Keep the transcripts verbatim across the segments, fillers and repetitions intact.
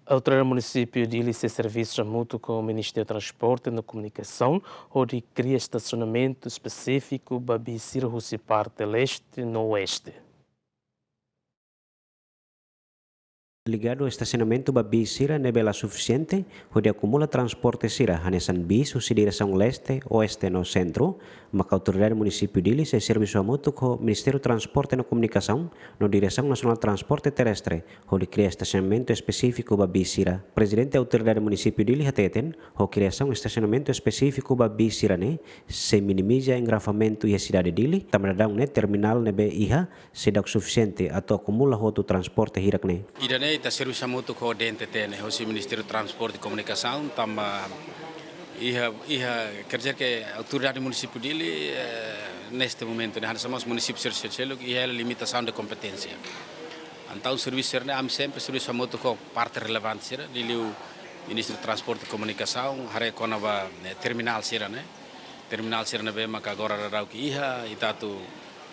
Autoridade Munisípiu Dili sei servisu hamutuk ho Ministériu Transporte no Komunikasaun, hodi kria estasionamentu espesífiku ba bis sira husi parte leste no oeste. Ligadu estasionamentu ba bis sira ne'ebé la sufisiente, hodi akumula transporte sira, hanesan bis husi diresaun leste, oeste no sentru, maka Autoridade Munisípiu Dili sei servisu hamutuk ho Ministériu Transporte no Komunikasaun, no Diresaun Nasionál Transporte Terrestre, hodi kria estasionamentu espesífiku ba bis sira. Prezidente Autoridade Munisípiu Dili hateten, ho kriasaun estasionamentu espesífiku ba bis sira-ne'e, sei minimiza engarrafamentu iha sidade Dili, tanba daudaun ne'e terminál ne'ebé iha, seidauk sufisiente atu akumula hotu transporte hirak-ne'e. Ida-ne'e ita servisu hamutuk ho D N T T ne'e, hosi Ministériu Transporte Komunikasaun, tanba iha, iha, quer dizer que Autoridade Munisípiu Dili, eh, neste momento, ne'e, hanesan mós munisípiu sira seluk, iha limitasaun de kompeténsia. Entaun servisu sira-ne'e, ami sempre servisu hamutuk ho parte relevante sira, liuliu Ministériu Transporte Komunikasaun, haree kona-ba, eh, terminál sira-ne'e. Terminál sira ne'ebé maka agora daudaun ke iha, ita atu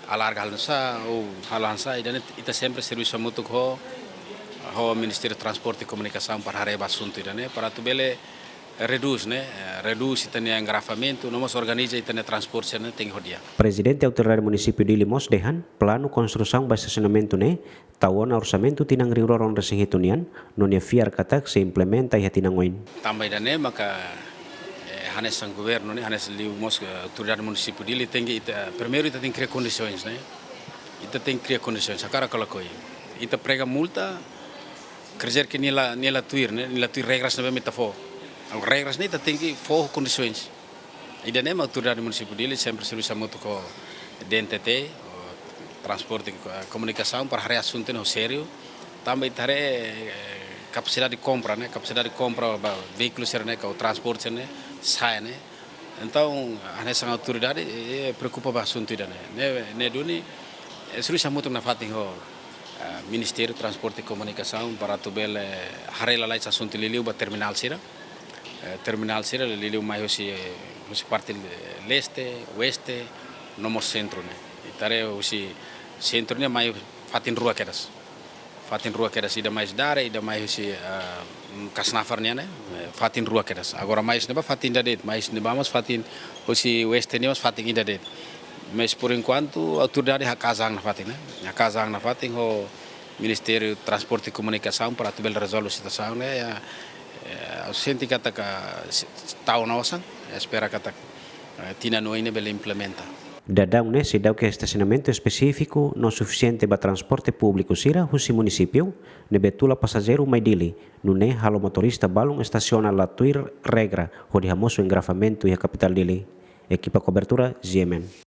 alarga halo nu'usá, ou halo hanesan, ida-ne'e ita sempre servisu hamutuk ho, ho Ministériu Transporte Komunikasaun para haree ba asuntu ida-ne'e, para atu bele redús, ne'e, eh, redús ita-nia engarrafamentu, no mós organiza ita-nia transporte sira-ne'e tenke ho di'ak. Prezidente Autoridade Munisípiu Dili mós dehan, planu konstrusaun ba estasionamentu ne'e, tau ona orsamentu tinan rihun rua ruanulu resin hitu nian, no nia fiar katak sei implementa iha tinan oin. Tanba ida-ne'e maka, eh, hanesan governu ne'e, hanesan liu mós, eh, Autoridade Munisípiu Dili tenke ita, primeiru ita tenke kria kondisoens ne'e. Ita tenke kria kondisoens, hakarak ka lakohi. Ita prega multa, quer dizer que nia la, nia la tuir ne'e, nia la tuir regras ne'ebé mak ita fó. Agora regras ne'e ita tenke fó kondisoens. Ida-ne'e mak Autoridade Munisípiu Dili sempre servisu hamutuk ho D N T T, ho Transporte, eh, Komunikasaun para haree asuntu ne'e ho sériu. Tanba ita haree, eh, kapasidade de kompra ne'e, kapasidade de kompra ba veíkulu sira-ne'e, ka transporte sira-ne'e, sa'e ne'e. Entaun, hanesan autoridade, eh, preokupa ba asuntu ida-ne'e. Ne'e, ne'e duni, eh, servisu hamutuk nafatin ho, eh, Ministériu Transporte Komunikasaun para atu bele haree lalais asuntu liuliu ba terminál sira. Eh, terminál sira liuliu mai husi, husi parte leste, oeste, no mós sentru ne'e. Ita haree husi sentru ne'e mai fatin rua kedas. Fatin rua kedas, ida mai husi Dare, ida mai husi, eh, Kasnafar nian ne'e, eh, fatin rua kedas. Agora mai husi ne'ebá fatin ida de'it, mai husi ne'ebá mós fatin, husi oeste nian mós fatin ida de'it. Mas por enquanto autoridade haka'as an nafatin ne'e. Haka'as an nafatin ho Ministériu Transporte Komunikasaun para atu bele rezolve situasaun ne'e, ya, eh, ha'u sente katak, ah, se-, tau ona osan, ya, espera katak, eh, tinan oin ne'e bele implementa. Daudaun ne'e seidauk iha estasionamentu espesífiku no sufisiente ba transporte públiku sira husi munisípiu ne'ebé tula pasajeiru mai Dili, nune'e halo motorista balun estasiona la tuir regra hodi hamosu engarrafamentu iha kapitál Dili. Ekipa kobertura, G M N.